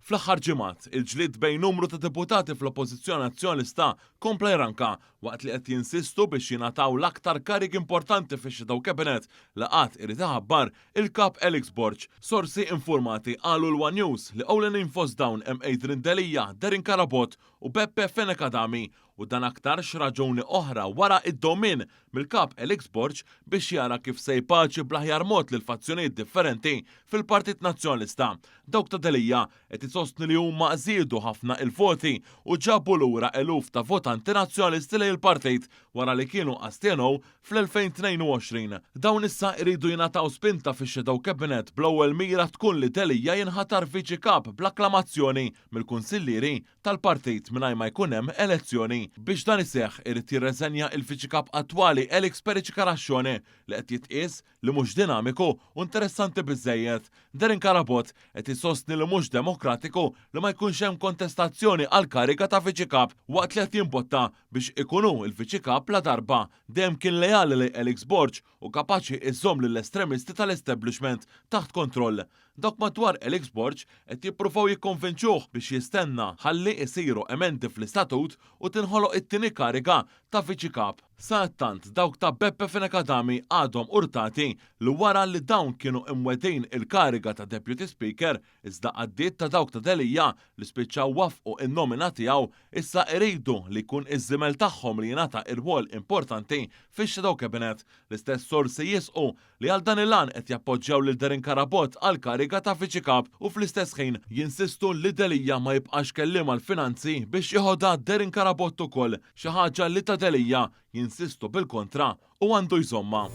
Fl-aħħar ġimgħat, il-ġlied bejn numru ta' deputati fl-Oppożizzjoni Nazzjonalista kompla jranka waqt li qed jinsistu biex jingħataw l-aktar karigi importanti fix-Shadow Cabinet li għad irid iħabbar il-Kap Alex Borg. Sorsi infurmati qalu 'l One News li ewlenin fost dawn hemm Adrian Delia, Darren Carabott u Beppe Fenech Adami u dan aktarx raġuni oħra wara d-dewmien mill-Kap Alex Borg biex jara kif se jpaċi bl-aħjar mod lill-fazzjonijiet differenti fil-Partit Nazzjonalista. Dawk ta' Delia qed isostnu li huma żiedu ħafna il-voti u ġabu lura eluf ta' votanti Nazzjonalisti lejn il-partit wara li kienu astjenew fl-2022. Dawn issa jridu jingħataw spinta fix-Shadow Cabinet bl-ewwel mira tkun li Delia jinħatar Viċi Kap bl-akklamazzjoni mill-kunsillieri tal-partit mingħajr ma jkun hemm elezzjoni. Biex dan iseħħ irid jirreżenja il-Viċi Kap attwali Alex Perici Carascione li qed jitqies li mhux dinamiku u interessanti biżżejjed. Darren Carabott qed isostni li mhux demokratiku li ma jkunx hemm kontestazzjoni għall-kariga ta' Viċi Kap waqt li qed jimbotta biex ikun hu l-Viċi Kap ladarba dejjem kien leali lejn Alex Borg u kapaċi iżomm lill-estremisti tal-establishment taħt kontroll. Dawk madwar Alex Borg qed jippruvaw jikkonvinċuh biex jistenna ħalli isiru emendi fl-istatut u tinħoloq it-tieni kariga ta' Viċi Kap. Sadattant, dawk ta' Beppe Fenech Adami għadhom urtati li wara li dawn kienu imwegħdin il-kariga ta' Deputy Speaker iżda għaddiet ta' dawk ta' Delia li spiċċaw waffqu n-nomina tiegħu issa iridu li jkun iż-żiemel tagħhom li jingħata irwol importanti fix-Shadow Cabinet. L-istess sorsi jisqu li għal dan il-għan qed jappoġġjaw lil Darren Carabott għall-kariga ta' Viċi Kap u fl-istess ħin jinsistu li Delia ma jibqax kelliem għall-finanzi biex jeħodha Darren Carabott ukoll, xi ħaġa li ta' Delia jinsistu bil-kontra u għandu jżommha.